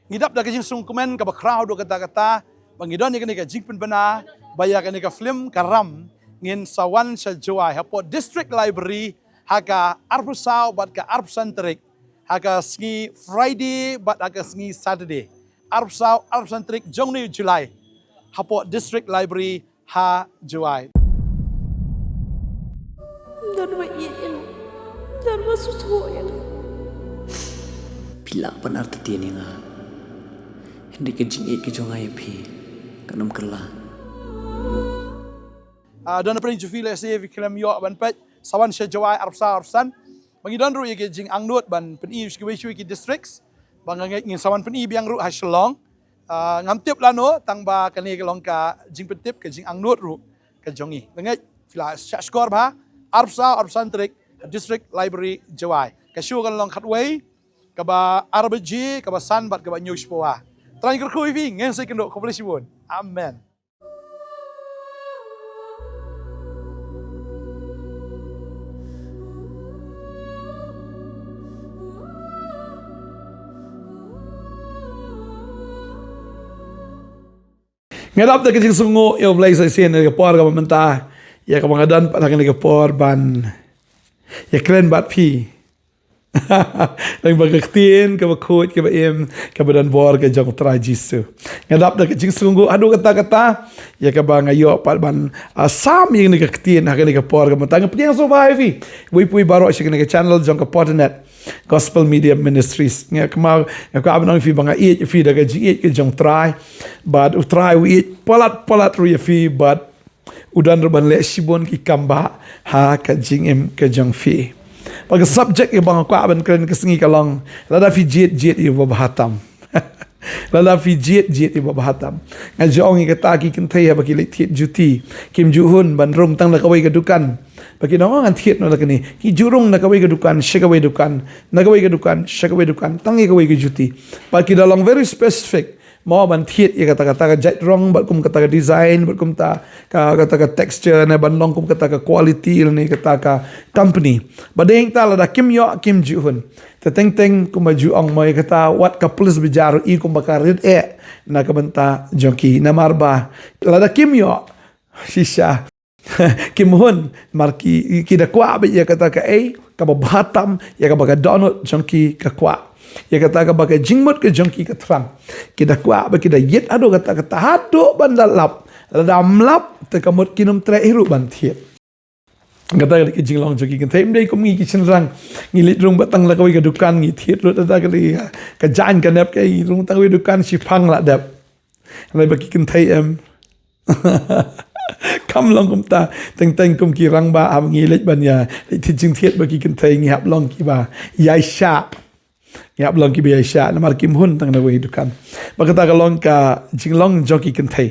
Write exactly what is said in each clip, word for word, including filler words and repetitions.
Ngi dap da ka jingsngewkmen kaba khraw haduh katta katta ba ngi don ïa kane ka jingpynbna ba ïa kane ka film Ka Ram ngin sa wan sha Jowai hapoh District Library ha ka arphew saw bad ka arphew san tarik, ha ka sngi Friday bad ha ka sngi Saturday, arphew saw arphew san tarik jong une u July, hapoh District Library ha Jowai. Don ba ïeit ïa nga. Don ba sngewthuh ïa nga. Phi lah ban artatien ïa nga. Hynrei ka jingïeit ka jong nga ïa phi kan ym kylla. Ah, don na pdeng jong phi lehse phi khlem ïoh ban peit, sa wan sha Jowai arphew saw arphew san. Ba ngi don ruh ïa ki jingangnud ban pyni sha kiwei sha kiwei ki districts. Ba nga ngeit ngin sa wan pyni biang ruh ha Shillong. Ah, ngam tip lano tang ba kane ka long ka jingpyntip, ka jingangnud ruh ka jong ngi. Nga ngeit phi la shah shkor bha, arphew saw arphew san tarik ha District Library Jowai. Ka show kan long khatwei, kaba ar baje, kaba san bad kaba hynñiew shiphew. Trai kyrkhu ïa phi, ngin sa ïakynduh, khublei shibun. Amen. Nga dap da ka jingsngewnguh ïa U Blei sa shisien ïa ka por kaba mynta, ïa kaba nga don pat ha kane ka por ban ïakren bad phi. Lyngba ka ktien kaba khuid kaba im, kaba don bor ka jong U Trai Jisu. Nga dap da ka jingsngewnguh haduh katta katta ïa kaba nga ïoh pat ban, ah, sam ïa kane ka ktien ha kane ka por kaba mynta. Nga pdiang sngewbha ïa phi, uwei pa uwei baroh sha kane ka channel jong ka Podnet Gospel Media Ministries. Nga kynmaw, nga kwah ban ong ïa phi ba nga ïeit ïa phi da ka jingïeit ka jong U Trai. Bad U Trai u ïeit palat palat ruh ïa phi bad u don ruh ban leh shibun ki kam bha ha ka jingim ka jong phi. Bad ka subject kaba nga kwah ban kren ka sngi ka long, lada phi jied, jied ïa uba bha tam. Lada phi jied, jied ïa uba bha tam. Nga ju ong ïa kata ki kynthei haba ki leit thied juti, kim ju hun ban rung tang na kawei ka dukan. Ba kin ong, oh, ngan thied noh na kane. Ki ju rung na kawei ka dukan sha kawei dukan, na kawei ka dukan sha kawei dukan, tang ïa kawei ka juti. Bad ki da long very specific. Mo, ban thied ïa kata, kata ka jait rong, bad kum kata ka design, bad kumta ka, kata ka texture, ne ban long kum kata ka quality, ne kata ka company. Bad dei ta lada kim ïoh, kim ju hun. Te teng teng kumba ju ong mo, ïa kata wat ka police bajar i kumba ka rit eh na ka bynta jong ki. Namar ba lada kim ïoh, shisha. Kim hun, mar ki, ki da kwah beit ïa kata kaei kaba bha tam, ïa kaba ka dohnud jong ki ka kwah, ïa kata kaba ka jingmut ka jong ki ka thrang. Ki da kwah beit, ki da ïit haduh katta katta, haduh ban da lap. Lada ym lap te ka mut kin ym treh hi ruh ban thied. Kata ka dei ka jinglong jong ki kynthei. Ym dei kum ngi ki shynrang, ngi leit rung beit tang la kawei ka dukan ngi thied lut, kata ka dei ka jaiñ ka nep, ngi rung tang kawei dukan shiphang la dep. Hynrei ba ki kynthei em, kam long kumta. Teng teng kum ki rangbah, haba ngi leit ban ïa leit thied jingthied bad ki kynthei, ngi hap long kiba ïaishah. Ngi hap long kiba ïaishah, namar kim hun tang na kawei dukan. Bad kata ka long ka jinglong jong ki kynthei.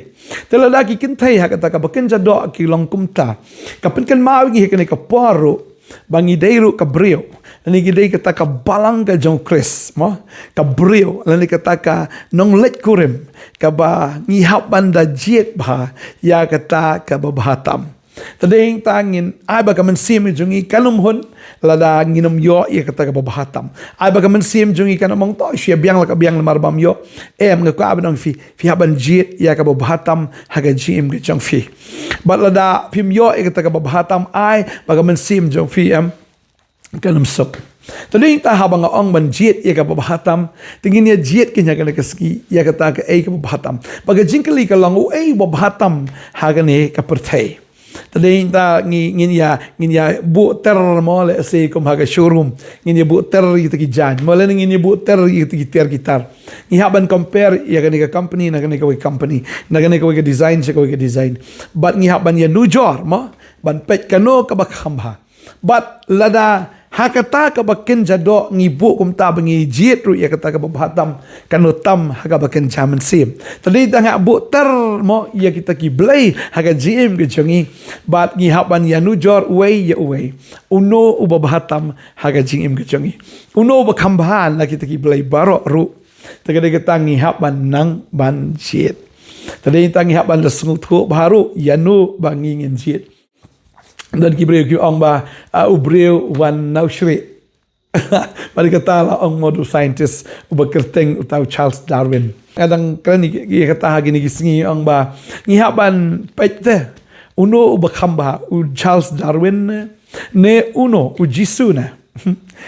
Te lada ki kynthei ha kata kaba kynja doh ki long kumta, ka pynkynmaw ïa ngi ha kane ka por ruh ba ngi dei ruh ka briew, lane ngi dei kata ka balang ka jong U Khrist, mo, ka briew, lane kata ka nongleit kurim, kaba ngi hap ban da jied bha ïa kata kaba bha tam. Te dei ta ngin ai ba ka mynsiem jong ngi kan ym hun lada ngin ym ïoh ïa kata kaba bha tam. Ai ba ka mynsiem jong ngi kan ym ong to shu ïa biang la ka biang namar bam ïoh. Em, nga kwah ban ong phi, phi hap ban jied ïa kaba bha tam ha ka jingim ka jong phi. Bad lada phim ïoh ïa kata kaba bha tam, ai ba ka mynsiem jong phi, em, kan ym suk. Te dei ta haba nga ong ban jied ïa kaba bha tam, te ngin ïa jied kynja kane ka sngi ïa kata kaei kaba bha tam. Bad ka jingkylli ka long, uei uba bha tam ha kane ka pyrthei. Te dei ta ngi, ngin ïa, ngin ïa buh ter mo, lehse kum ha ka showroom, ngin ïa buh ter ïa kita ki jaiñ mo, lane ngin ïa buh ter ïa kita ki tiar ki tar. Ngi hap ban compare ïa kane ka company na kane kawei ka company, na kane kawei ka design sha kawei ka design. Bad ngi hap ban ïa nujor mo, ban peit kano kaba kham bha. Bad lada ha kata kaba kynja doh ngi buh kumta ba ngi jied ruh ïa kata kaba bha tam, kano tam ha kaba kynja mynsiem. Te dei ta ngi buh ter mo ïa kita ki blei ha ka jingim ka jong ngi. Bad ngi hap ban ïa nujor uwei ïa uwei, uno uba bha tam ha ka jingim ka jong ngi, uno uba kham bha na kita ki blei baroh ruh. Te ka dei kata ngi hap ban nang ban jied. Te dei ta ngi hap ban da sngewthuh bha ruh ïa uno ba ngi ngin jied. Don ki briew ki ong ba, ah, u briew wan na u shrieh. Bad ïa kata la ong mo u scientist uba kyrteng uta u Charles Darwin. Nga dang kren ïa kata ha kine ki sngi, ong ba ngi hap ban peit te uno uba kham bha, u Charles Darwin ne, ne uno u Jisu ne.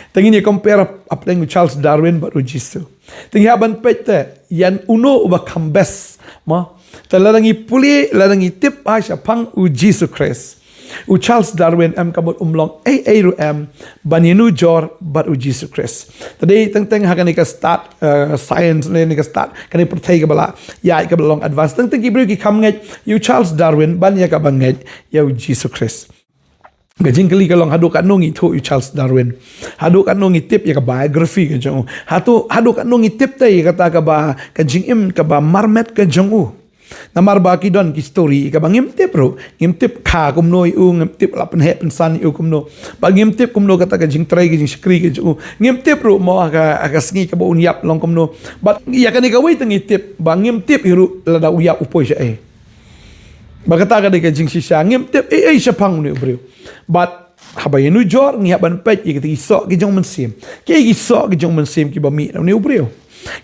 Te ngin ïa compare hapdeng u Charles Darwin bad u Jisu. Te ngi hap ban peit te ïa uno uba kham best mo. Te lada ngi pule, lada ngi tip bha shaphang u Jisu Khrist, u Charles Darwin em ka mut um long ei ei ruh em ban ïanujor bad u Jisu Khrist. Te dei teng teng ha kane ka stad, eh, science ne, ne ka stad kane pyrthei kaba la ïaid kaba la long advance, teng teng ki briew ki kham ngeit ïa u Charles Darwin ban ïa kaba ngeit ïa u Jisu Khrist. Ka jingkylli ka long, haduh katno ngi ithuh ïa u Charles Darwin? Haduh katno ngi tip ïa ka biography ka jong u? Haduh, haduh katno ngi tip te ïa kata kaba ka jingim kaba marmet ka jong u? Namar ba ki don ki story kaba ngim tip ruh, ngim tip kha kumno ïa u, ngim tip la pynheh pynsan ïa u kumno, ba ngim tip kumno kata ka jingtrei ka jingshakri ka jong u, ngim tip ruh mo ha ka, ha ka sngi kaba un ïap long kumno. Bad ïa kane kawei te ngi tip, ba ngim tip hi ruh lada u ïap u poi shaei. Ba kata ka dei ka jingshisha, ngim tip ei ei shaphang une u briew. Bad haba ïanujor ngi hap ban peit ïa kita ki soh ki jong u Mynsiem. Ki, ki soh ki jong u Mynsiem kiba mih na une u briew.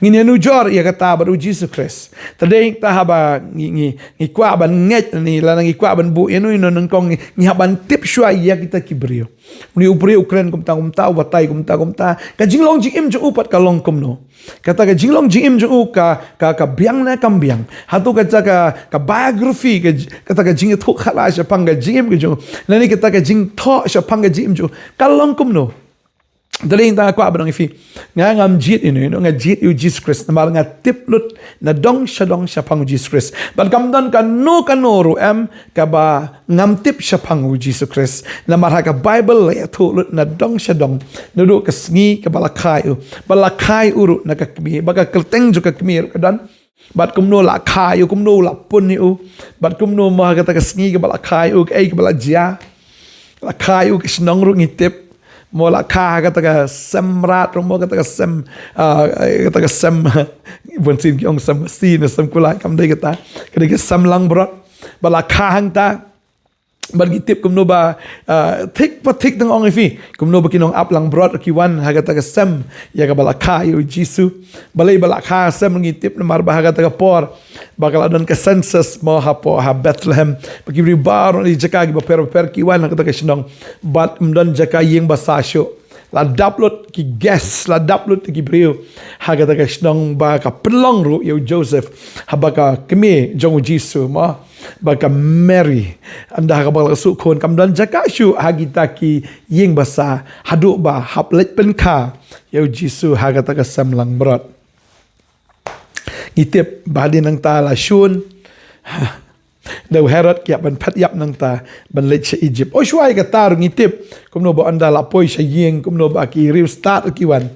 Ngin ïanujor ïa kata bad u Jisu Khrist. Te dei ta haba ngi, ngi, ngi kwah ban ngeit ne, lada ngi kwah ban buh ïano ïano nyngkong, ngi, ngi hap ban tip shuwa ïa kita ki briew. Une u briew u kren kumta kumta, u batai kumta kumta. Ka jinglong jingim jong u pat ka long kumno? Kata ka jinglong jingim jong u ka, ka, ka biang ne kam biang? Hato kata ka, ka biography, ka j-, kata ka jingïathuhkhana shaphang ka jingim ka jong u, lane kata ka jingthoh shaphang ka jingim jong u, ka long kumno? Te dei ta nga kwah ban ong ïa phi, nga ngam jied ïano ïano, nga jied ïa u Jisu Khrist namar nga tip lut na dong sha dong shaphang u Jisu Khrist. Bad kam don kano kano ruh em kaba ngam tip shaphang u Jisu Khrist. Namar ha ka Baibl la ïathuh lut na dong sha dong, naduh ka sngi kaba la kha ïa u. Ba la kha ïa u ruh na ka kmie, ba ka kyrteng jong ka kmie ruh ka don. Bad kumno la kha ïa u, kumno la pun ïa u. Bad kumno mo ha kata ka sngi kaba la kha ïa u, kaei kaba la jia? La kha ïa u, ka shnong ruh ngi tip. Mo la kha ha kata ka sem mrad ruh mo, kata ka sem, ah, kata ka sem, bunsien ki ong sem masi ne sem kulai, kam dei kata. Ka dei ka sem langbrot. Ba la kha hangta. Bad ngi tip kumno ba, ah, thik pa thik, dang ong ïa phi, kumno ba ki nongap langbrot ki wan ha kata ka sem ïa kaba la kha ïa u Jisu. Balei ba la kha sem ngi tip, namar ba ha kata ka por ba ka la don ka census mo hapoh ha Bethlehem. Ba ki briew baroh na ki jaka kiba pher bapher ki wan ha kata ka shnong. Bad ym don jaka ïing basa shuh. La dap lut ki guest, la dap lut ki briew ha kata ka shnong, ba ka pynlong ruh ïa u Joseph, haba ka kmie jong u Jisu mo, ba ka Mary, ynda ha kaba la shu khun, kam don jaka shuh ha kita ki ïing basa, haduh ba hap leit pynkha ïa u Jisu ha kata ka sem langbrot. Ngi tip ba hadien nangta la shun da u Herod, ki hap ban phet ïap nangta ban leit sha Egypt. Oh, shuwa ïa kata ruh ngi tip kumno ba ynda la poi sha ïing, kumno ba ki riewstad ruh ki wan.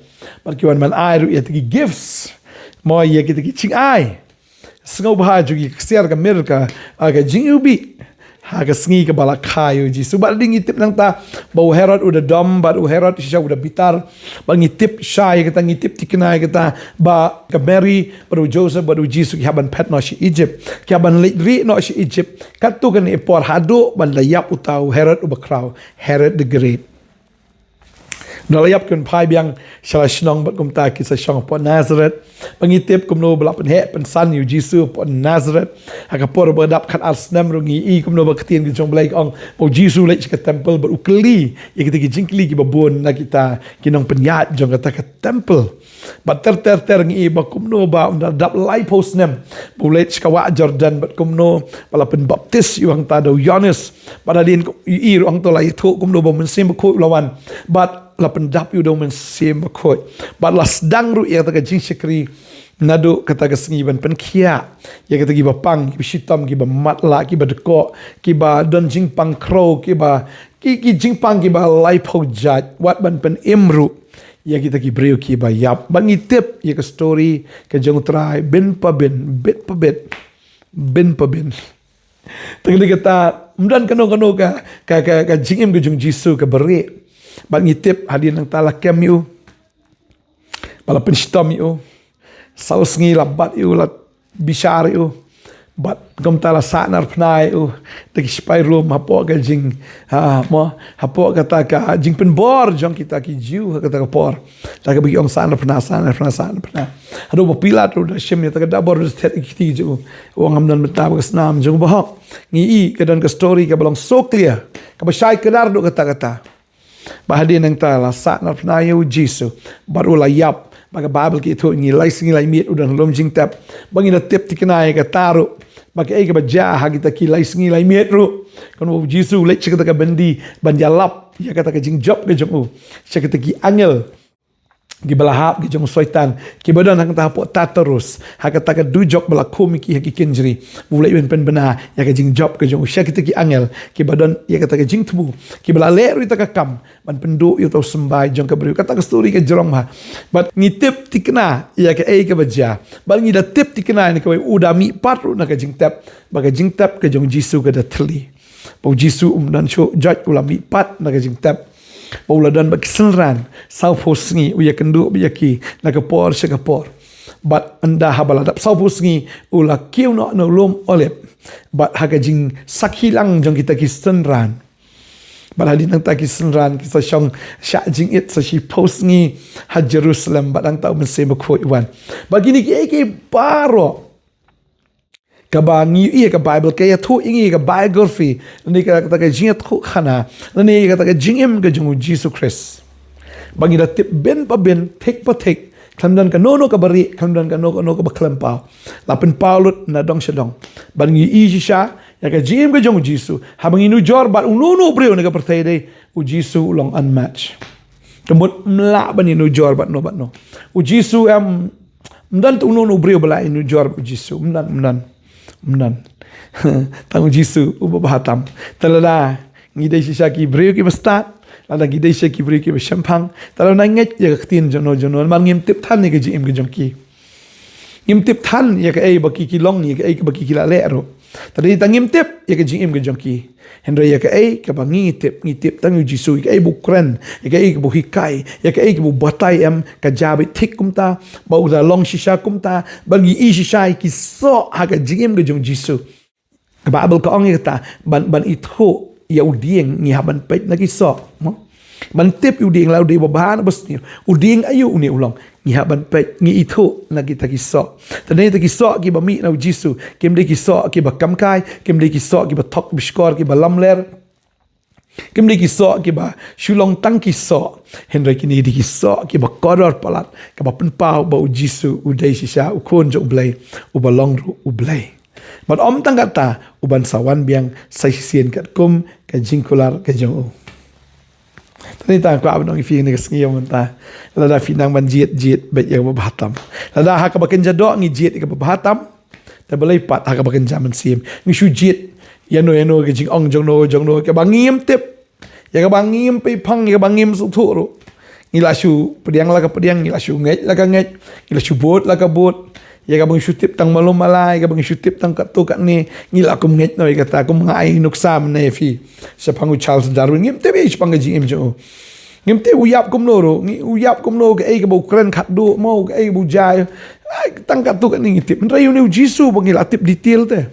Bad ki wan ban ai ruh ïa kita ki gifts mo, ïa kita ki jingai sngewbha jong ki, ka ksiar, ka mir, ka, ah, ka jingiwbih ha ka sngi kaba la kha ïa u Jisu. Bad hadien ngi tip nangta ba u Herod u da dom, bad u Herod shisha u da bitar. Bad ngi tip shai ïa kata, ngi tip thikna ïa kata, ba ka Mary bad u Joseph bad u Jisu ki hap ban phet noh sha Egypt, ki hap ban leit rieh noh sha Egypt. Katto katne por haduh ban da ïap uta u Herod uba khraw, Herod the Great. Ynda la ïap ki wan phai biang sha la shnong, bad kumta ki sa shong hapoh Nazareth. Ba ngi tip kumno ba la pynheh pynsan ïa u Jisu hapoh Nazareth. Ha ka por ba dap khatar snem ruh ngi i kumno ba ka ktien ka jong U Blei ka ong ba u Jisu u leit sha ka temple bad u kylli ïa kita ki jingkylli kiba bun na kita ki nongpynïaid jong kata ka temple. Bad ter ter ter ngi i ba kumno ba ynda dap laiphew snem ba u leit sha ka wah Jordan, bad kumno ba la pynbaptis ïa u hangta da u Ïoannis. Bad hadien ngi i ruh hangto la ïathuh kumno ba u Mynsiem Bakhuid u la wan bad la pyndap ïa u da u Mynsiem Bakhuid. Bad la sdang ruh ïa kata ka jingshakri naduh kata ka sngi ban pynkhiah ïa kita kiba pang, kiba shitom, kiba matlah, kiba dkoh, kiba don jingpang khrew, kiba, ki, ki jingpang kiba laiphew jait, wat ban pynim ruh ïa kita ki briew kiba ïap. Bad ngi tip ïa ka story ka jong U Trai, bit pa bit, bit pa bit, bit pa bit. Te ka dei kata, ym don kano kano ka, ka, ka, ka jingim ka jong U Jisu kaba rieh. Bad ngi tip hadien nangta la kem ïa u, ba la pynshitom ïa u. Saw sngi la bat ïa u, la bishar ïa u. Bad kumta la sahnarphna ïa u da ki shipai Rom hapoh ka jing, ha, mo, hapoh kata ka jingpynbor jong kita ki Jiw ha kata ka por. Da kaba ki ong sahnarphna, sahnarphna, sahnarphna. Haduh ba u Pilat ruh u da shim ïa kata ka dabor, u da thied ïa ki kti jong u. U ong, ngam don bynta bad ka snam jong u bahok. Ngi i ka don ka story kaba long so clear, kaba shai kdar haduh katta katta. Bad hadien nangta la sahnarphna ïa u Jisu bad u la ïap. Bad ka Baibl ka ïathuh ïa ngi, lai sngi lai miet u don ha lum jingtep. Bad ngi da tip thikna ïa kata ruh, ba kaei kaba jia ha kita ki lai sngi lai miet ruh. Kumno u Jisu u leit sha kata ka byndi ban ïalap ïa kata ka jingjop ka jong u sha kita ki angel kiba la hap ki jong u Soitan, kiba don hangta hapoh Tartarus, ha kata ka dujok ba la khum ïa ki ha ki kynjri. U leit ban pynbna ïa ka jingjop ka jong u sha kita ki angel kiba don ïa kata ka jingthmu, kiba la leh ruh ïa kata ka kam ban pynduh ïa uta u symbai jong ka briew. Kata ka story ka jrong bha. Bad ngi tip thikna ïa kaei kaba jia. Bad ngi da tip thikna ïa kawei, u da mihpat ruh na ka jingtep. Bad ka jingtep ka jong u Jisu ka da thylli. Bad u Jisu um don shuh, jot u la mihpat na ka jingtep. Bad u la don bad ki synran sawphew sngi, u ïakynduh bad ïa ki na ka por sha ka por. Bad ynda haba la dap sawphew sngi, u la kiew noh na u lum Olib. Bad ha ka jingsakhi lang jong kita ki synran, bad hadien nangta ki synran ki sa shong shah jingit sa shiphew sngi ha Jerusalem, bad nangta u Mynsiem Bakhuid u wan. Bad kine kiei kiei baroh, kaba ngi ïohi ïa ka Baibl ka ïathuh ïa ngi ïa ka biography, lane ka, kata ka jingïathuhkhana, lane ïa kata ka jingim ka jong u Jisu Khrist. Ba ngi da tip bynta bynta, thik pa thik, khlem don kano kano kaba rieh, khlem don kano kano kaba khlem paw. La pynpaw lut na dong sha dong. Bad ngi ïohi shisha ïa ka jingim ka jong u Jisu. Haba ngi nujor bad uno uno u briew na ka pyrthei dei, u Jisu u long unmatched. Ka mut ym lah ban ïanujor bad no bad no. U Jisu em, ym don te uno uno u briew ba lah ïanujor bad u Jisu. Ym don, ym don. Ym don. Tang u Jisu uba bha tam. Te lada ngi dei shisha ki briew kiba stad, lada ngi dei shisha ki briew kiba shemphang, te lada ngeit ïa ka ktien jong no jong no, namar ngim tip than ïa ka jingim ka jong ki. Ngim tip than ïa kaei ba ki ki long, ïa kaei ba ki ki la leh ruh. Te dei tang ngim tip ïa ka jingim ka jong ki. Hynrei ïa kaei kaba ngi tip, ngi tip tang ïa u Jisu, ïa kaei ba u kren, ïa kaei kaba u hikai, ïa kaei kaba u batai em, ka jia beit thik kumta, ba u da long shisha kumta, ba ngi ïohi shisha ïa ki soh ha ka jingim ka jong u Jisu. Ka Baibl ka ong ïa kata, ban, ban ithuh ïa u dieng ngi hap ban peit na ki soh, mo? Ban tip ïa u dieng la u dei uba bha ne uba sniew. U dieng aïu une u long? Ngi hap ban peit, ngi ithuh na kita ki soh. Te na kita ki soh kiba mih na u Jisu, kim dei ki soh kiba kamkai, kim dei ki soh kiba thok, kiba shkor, kiba lamler. Kim dei ki soh kiba shu long tang ki soh. Hynrei kine dei ki soh kiba kordor palat, kaba pynpaw ba u Jisu u dei shisha u Khun jong u Blei, uba long ruh u Blei. Bad ym tang kata, u ban sa wan biang sa shisien katkum ka jingkular ka jong u. Te nangta nga kwah ban ong ïa phi kane ka sngi mynta, lada phi nang ban jied, jied beit ïa kaba bha tam. Lada ha kaba kynja doh ngi jied ïa kaba bha tam, te balei pat ha kaba kynja mynsiem ngi shu jied ïa no ïa no, ka jingong jong no jong no kaba ngim tip. Ïa kaba ngim peiphang, ïa kaba ngim sngewthuh ruh. Ngi la shu pdiang la ka pdiang, ngi la shu ngeit la ka ngeit, ngi la shu bud la ka bud. Ïa kaba ngi shu tip tang malu mala, ïa kaba ngi shu tip tang katto katne, ngi la kum ngeit noh ïa kata, kum nga ai nuksa mynne ïa phi shaphang u Charles Darwin. Ngim tip ïa shaphang ka jingim jong u. Ngim tip u ïap kumno ruh, ngi, u ïap kumno, kaei kaba u kren khatduh mo, kaei kaba u jia. Ai, tang katto katne ngi tip. Hynrei une u Jisu ba ngi la tip detail te.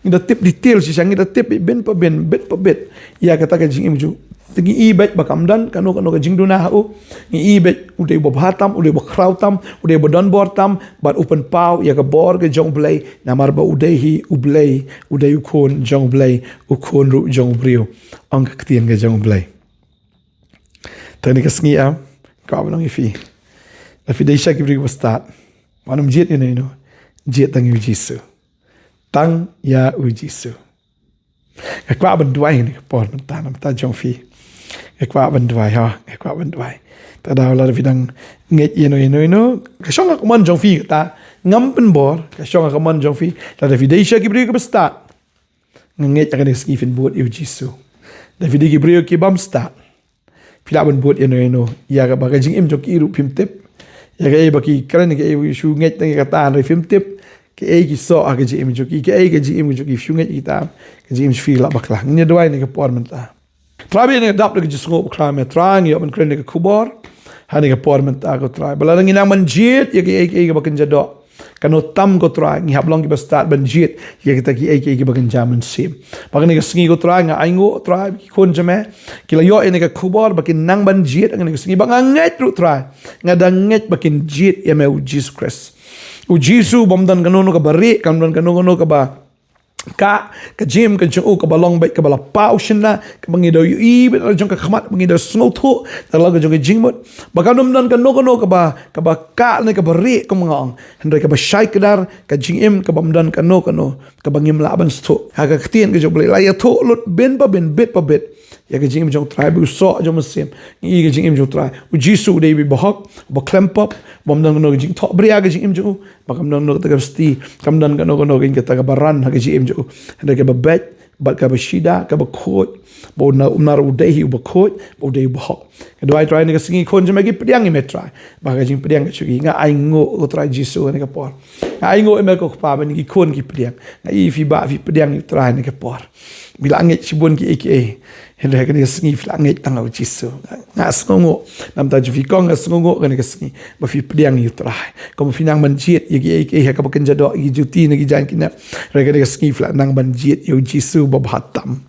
Ngi da tip detail shisha, ngi da tip beit bynta bynta, bit pa bit. Ïa kata ka jingim jong u. Te ngi i beit ba kam don kano kano ka jingduna ha u. Ngi i beit u dei uba bha tam, u dei uba khraw tam, u dei uba don bor tam, bad u pynpaw ïa ka bor ka jong u Blei, namar ba u dei hi u Blei, u dei u Khun jong u Blei, u Khun ruh jong u briew. Ong ka ktien ka jong u Blei. Te kane ka sngi em, kwah ban ong ïa phi, lada phi dei shisha ki briew kiba stad, wat nym jied ïa no ïa no, jied tang ïa u Jisu. Tang ïa u Jisu. Nga kwah ban duwai ha kane ka por mynta, namar ta jong phi. Nga kwah ban duwai, ha, nga kwah ban duwai. Te da lada phi dang ngeit ïa no ïa no ïa no, ka shong ha ka mon jong phi kata, ngam pynbor, ka shong ha ka mon jong phi, lada phi dei shisha ki briew kiba stad, nga ngeit ha kane ka sngi phin bud ïa u Jisu. Lada phi dei ki briew ki bym stad, phi lah ban bud ïa no ïa no, ïa kaba ka jingim jong ki ruh phim tip. Ïa kaei ba ki kren, ïa kaei ba ki shu ngeit tang ïa kata, hynrei phim tip kaei ki soh ha ka jingim jong ki, kaei ka jingim jong ki, shu ngeit ïa kita, ka jingim jong phi lah bakla. Ngin ïa duwai ha kane ka por mynta. Trai, ba ïa ngi dap da ka jingsngew bakla me Trai, ngi ïoh ban kren ïa ka khubor ha kane ka por mynta ko Trai. Ba lada ngi nang ban jied ïa kaei kaei kaba kynja doh, Kano tam ko Trai, ngi hap long kiba stad ban jied ïa kita kiei kiei kiba kynja mynsiem. Ba kane ka sngi ko Trai, nga ainguh Trai, ki khun jong me ki la ïoh ïa kane ka khubor ba kin nang ban jied ha kane ka sngi, ba nga ngeit ruh Trai, nga dang ngeit ba kin jied ïa me U Jisu Khrist. U Jisu bym don kano kano kaba rieh, kam don kano kano kaba kah. Ka jingim ka jong u kaba long beit kaba la paw shynna, kaba ngi da ïohi beit na la jong ka khmat, ba ngi da sngewthuh na la ka jong ka jingmut. Ba kam don kano kano kaba, kaba kah ne kaba rieh kum nga ong. Hynrei kaba shai kdar ka jingim, kaba ym don kano kano kaba ngim lah ban sngewthuh. Ha ka ktien ka jong U Blei la ïathuh lut bit pa bit, bit pa bit ïa ka jingim jong U Trai, ba u soh jong u mynsiem. Ngi i ka jingim jong U Trai, U Jisu u dei uba hok, uba khlem pop, bym don kano ka jingthoh bria ka jingim jong u. Ba kam don kano kata ka sti, kam don kano kano ka ïing kata kaba ran ha ka jingim jong u. Hynrei kaba beit bad kaba shida, kaba khuid, ba u na, u nar u dei hi uba khuid, ba u dei uba hok. Nga duwai Trai, ha kane ka sngi khun jong me ki pdiang ïa me Trai. Ba ka jingpdiang ka jong ki, nga ainguh ko Trai Jisu ha kane ka por. Nga ainguh ïa me ko Kpa, ba kine ki khun ki pdiang. Nga i phi ba phi pdiang ïa u Trai ha kane ka por. Phi la ngeit shibun kiei kiei. Hynrei ha kane ka sngi phi la ngeit tang ïa U Jisu. Nga, nga sngewnguh. Namar ta jong phi kong nga sngewnguh ha kane ka sngi ba phi pdiang ïa u Trai. Kumba phi nang ban jied ïa kiei kiei ha kaba kynja doh, ïa ki juti ne ki jaiñ kidnap. Hynrei ha kane ka sngi phi la nang ban jied ïa U Jisu ba bha tam.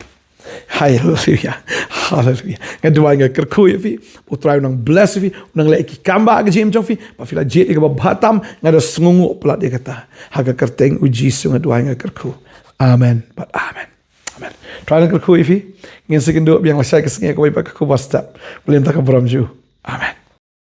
Haleluya. Haleluya. Nga duwai, nga kyrkhu ïa phi. U Trai u nang bless ïa phi, u nang leh ki kam ba ha ka jingim jong phi. Ba phi la jied ïa kaba bha tam, nga da sngewnguh palat ïa kata. Ha ka kyrteng U Jisu nga duwai, nga kyrkhu. Amen. Bad amen. Amen. Trai u nang kyrkhu ïa phi. Ngin sa ïakynduh biang lashai ka sngi ha kawei pat ka khubor step. Balei mynta ka burom jong u. Amen.